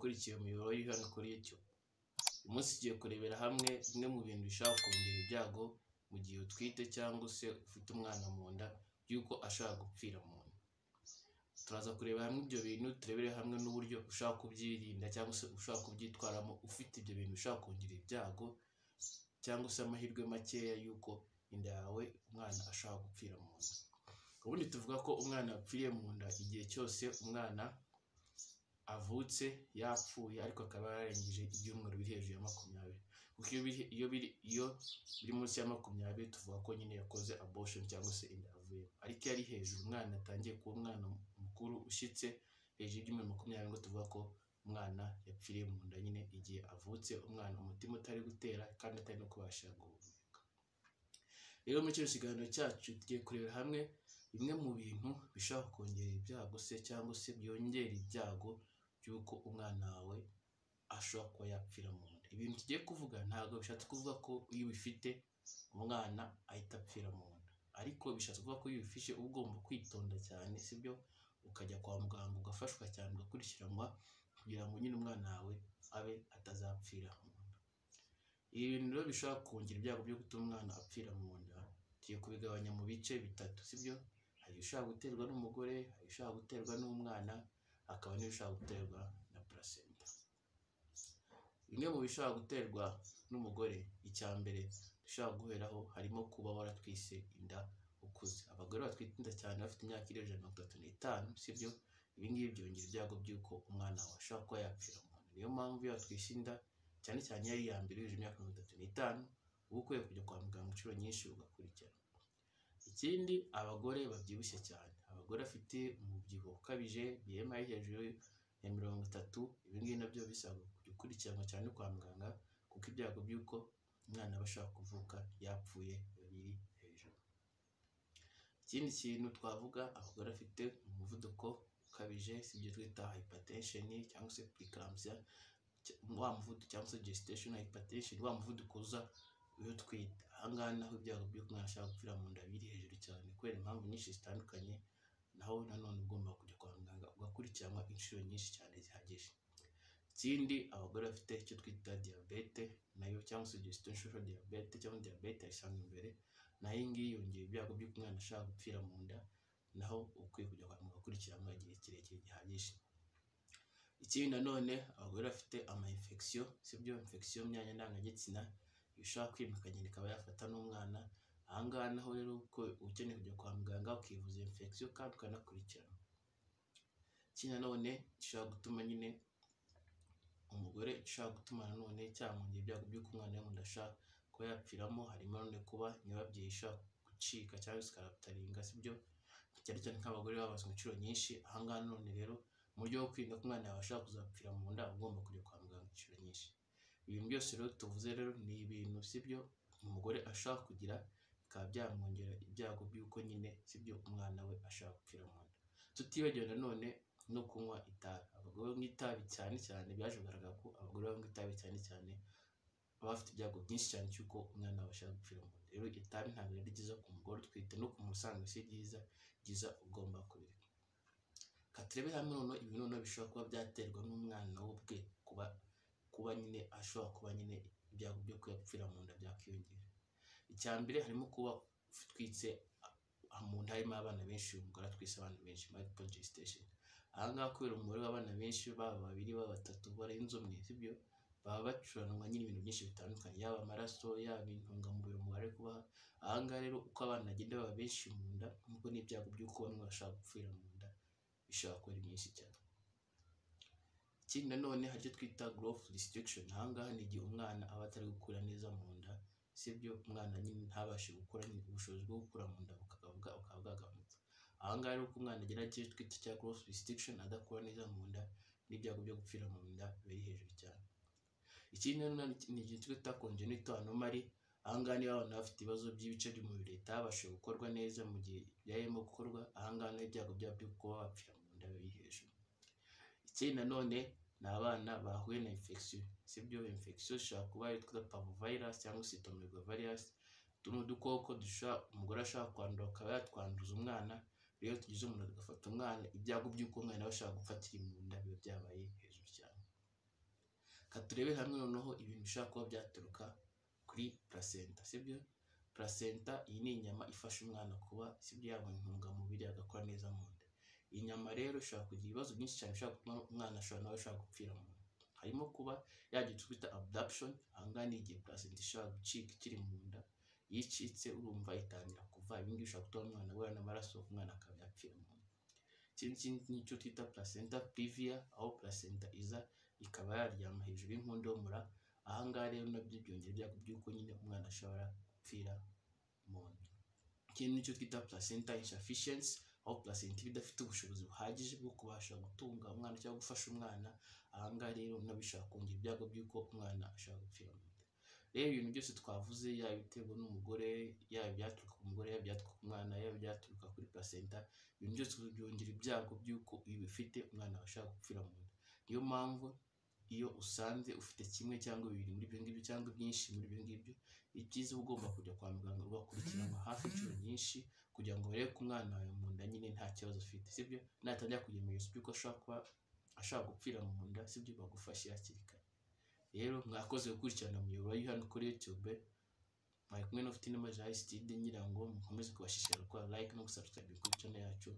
Abakurikiye umuyoboro hano kuri YouTube. Uyu munsi tugiye kurebera hamwe bimwe mu bintu bishobora kongera ibyago mu gihe utwite cyangwa se ufite umwana mu nda by'uko ashobora gupfira mu nda. Turaza kureba hamwe ibyo bintu, turebere hamwe n'uburyo ushobora kubyirinda cyangwa se ushobora kubyitwaramo ufite ibyo bintu bishobora kongera ibyago cyangwa se amahirwe makeya y'uko inda yawe umwana ashobora gupfira mu nda. Ubundi tuvuga ko umwana yapfiriye mu nda igihe cyose umwana avutse yapfuye ariko akaba yarengeje ibyumweru biri hejuru ya 20, kuko iyo biri munsi ya 20 tuvuga ko nyine yakoze abortion cyangwa se inda yavuyemo. Ariko iyo ari hejuru, umwana atangiye kuba umwana mukuru ushyitse hejuru y'ibyumweru 20, ngo tuvuga ko umwana yapfiriye mu nda nyine igihe avutse umwana umutima utari gutera kandi atari no kubasha guhumeka. Rero muri kino kiganiro cyacu tugiye kurebera hamwe bimwe mu bintu bishobora kongera ibyago se cyangwa se byongera ibyago by'uko umwana wawe ashobora kuba yapfira mu nda. Ibintu tugiye kuvuga ntabwo bishatse kuvuga ko iyo ubifite umwana ahita apfira mu nda, ariko bishatse kuvuga ko iyo ubifite uba ugomba kwitonda cyane, sibyo, ukajya kwa muganga ugafashwa cyane, ugakurikiranwa kugira ngo nyine umwana wawe abe atazapfira mu nda. Ibi bintu rero bishobora kongera ibyago byo gutuma umwana apfira mu nda tugiye kubigabanya mu bice bitatu, sibyo. Hari ibishobora guterwa n'umugore, hari ibishobora guterwa n'umwana, hakaba n'ibishobora guterwa na placenta. Bimwe mu bishobora guterwa n'umugore, icya mbere dushobora guheraho harimo kuba waratwise inda ukuze. Abagore batwite inda cyane bafite imyaka iri hejuru ya 35, sibyo, ibi ngibi byongera ibyago by'uko umwana wawe ashobora kuba yapfira mu nda. Niyo mpamvu iyo watwise inda, cyane cyane iyo ari iya mbere yujuje imyaka 35, uba ukwiye kujya kwa muganga inshuro nyinshi ugakurikirana. Ikindi, abagore babyibushye cyane, abagore bafite umubyibuho ukabije, BMI hejuru ya 30, ibi ngibi nabyo bisaba kujya ukurikiranwa cyane kwa muganga, kuko ibyago by'uko umwana aba ashobora kuvuka yapfuye biba biri hejuru. Ikindi kintu twavuga, abagore bafite umuvuduko ukabije, si ibyo twita hypertension cyangwa se preeclampsia, wa muvuduko cyangwa se gestational hypertension, wa muvuduko uza iyo utwite. Aha ngaha naho ibyago by'uko umwana ashobora gupfira mu nda biri hejuru cyane kubera impamvu nyinshi zitandukanye, naho nanone ugomba kujya kwa muganga ugakurikiranwa inshuro nyinshi cyane zihagije. Ikindi, abagore bafite icyo twita diyabete nayo cyangwa se gestational diabète cyangwa diyabete isanzwe imbere, nayo iyi ngiyi yongera ibyago by'uko umwana ashobora gupfira mu nda, naho ukwiye kujya kwa muganga gukurikiranwa igihe kirekire gihagije. Ikindi nanone, abagore bafite ama infection, sibyo, infection mu myanya ndangagitsina ishobora kwimika ikagenda ikaba yafata n'umwana. Aha ngaha naho rero uko ukeneye kujya kwa muganga ukivuza infection kandi ukanakurikirana. Ikindi nanone gishobora gutuma nyine umugore, gishobora gutuma nanone cyamwongera ibyago by'uko umwana we mu nda ashobora kuba yapfiramo, harimo nanone kuba nyababyeyi ishobora gucika cyangwa se ikarupturinga, sibyo, cyane cyane nk'abagore babazwe inshuro nyinshi. Aha ngaha nanone rero mu buryo bwo kwirinda ko umwana yawe ashobora kuzapfira mu nda, uba ugomba kujya kwa muganga inshuro nyinshi. Ibintu byose rero tuvuze rero ni ibintu, sibyo, umugore ashobora kugira bikaba byamwongera ibyago by'uko nyine, sibyo, umwana we ashobora gupfira mu nda. Tutibagiwe nanone no kunywa itabi. Abagore banywa itabi cyane cyane, byaje kugaragara ko abagore banywa itabi cyane cyane baba bafite ibyago byinshi cyane cy'uko umwana wabo ashobora gupfira mu nda. Rero itabi ntabwo ari ryiza ku mugore utwite, no ku muntu usanzwe si ryiza, byiza ugomba kubireka. Reka turebe hamwe noneho ibintu noneho bishobora kuba byaterwa n'umwana we ubwe, kuba nyine ashobora kuba nyine ibyago byo kuyapfira mu nda byakwiyongera. Icya mbere harimo kuba utwitse mu nda harimo abana benshi, umugore atwise abana benshi, multiple gestation. Aha ngaha kubera umubare w'abana benshi, baba babiri, baba batatu, barenze umwe, sibyo, baba bacuranwa nyine ibintu byinshi bitandukanye, yaba amaraso, yaba intungamubiri umubare ari kubaha. Aha ngaha rero uko abana bagenda baba benshi mu nda, nubwo n'ibyago by'uko bamwe bashobora gupfira mu nda bishobora kuba ari byinshi cyane. Ikindi nanone hari icyo twita growth restriction. Aha ngaha ni igihe umwana aba atari gukura neza mu nda, sibyo, umwana nyine ntabashe gukura nyine, ubushobozi bwo gukura mu nda bukaba bwagabanutse. Aha ngaha rero uko umwana agira icyo twita cya growth restriction, adakura neza mu nda, n'ibyago byo gupfira mu nda biri hejuru cyane. Ikindi nanone ni igihe twita congenital anomaly. Aha ngaha niba abana bafite ibibazo by'ibice by'umubiri bitabashije gukorwa neza mu gihe byarimo gukorwa, aha ngaha naho ibyago byabo byo kuba bapfira mu nda biri hejuru. Ikindi nanone ni abana bahuye na infection, sibyo, infection ishobora kuba ari twita parvovirus cyangwa cytomegalovirus. Utu ni udukoko dushobora umugore ashobora kwandura akaba yatwanduza umwana. Rero tugize umuntu tugafata umwana, ibyago by'uko umwana we ashobora gupfa akiri mu nda biba byabaye hejuru cyane. Ka turebere hamwe noneho ibintu bishobora kuba byaturuka kuri placenta, sibyo? Placenta iyi ni inyama ifasha umwana kuba, sibyo, yabona intungamubiri, agakura neza mu nda. Iyi nyama rero ishobora kugira ibibazo byinshi cyane bishobora gutuma umwana ashobora nawe ashobora gupfira mu nda. Harimo kuba yagira icyo twita abruption. Aha ngaha ni igihe placenta ishobora gucika ikiri mu nda. Iyo icitse, urumva itangira kuva. Ibi ngibi bishobora gutuma umwana ahura n'amaraso, umwana akaba yapfira mu nda. Ikindi kindi ni icyo twita placenta previa, aho placenta iza ikaba yaryama hejuru y'inkondo y'umura. Aha ngaha rero nabyo byongera ibyago by'uko nyine umwana ashobora gupfira mu nda. Ikindi nicyo twita placenta insufficiency, aho placenta iba idafite ubushobozi buhagije bwo kubasha gutunga umwana cyangwa gufasha umwana. Aha ngaha rero nabyo bishobora kongera ibyago by'uko umwana ashobora gupfira mu nda. Rero ibintu byose twavuze, yaba ibiterwa n'umugore, yaba ibyaturuka ku mugore, yaba ibyaturuka ku mwana, yaba ibyaturuka kuri placenta, ibintu byose byongera ibyago by'uko iyo ubifite umwana ashobora gupfira mu nda. Niyo mpamvu iyo usanze ufite kimwe cyangwa bibiri muri ibyo ngibyo, cyangwa byinshi muri ibyo ngibyo, ibyiza uba ugomba kujya kwa muganga, ugakurikiranwa hafi inshuro nyinshi kugira ngo barebe ko umwana wawe mu nda nyine nta kibazo ufite, sibyo? Natangira kugira ibimenyetso by'uko ashobora kuba ashobora gupfira mu nda, sibyo, bagufashe hakiri kare. Rero mwakoze gukurikirana umuyoboro wa hano kuri YouTube. Mwari kumwe n'ufite inama Jean Aristide. Ngira ngo mukomeze kubashishikariza gukora like no gusubscribe kuri channel yacu.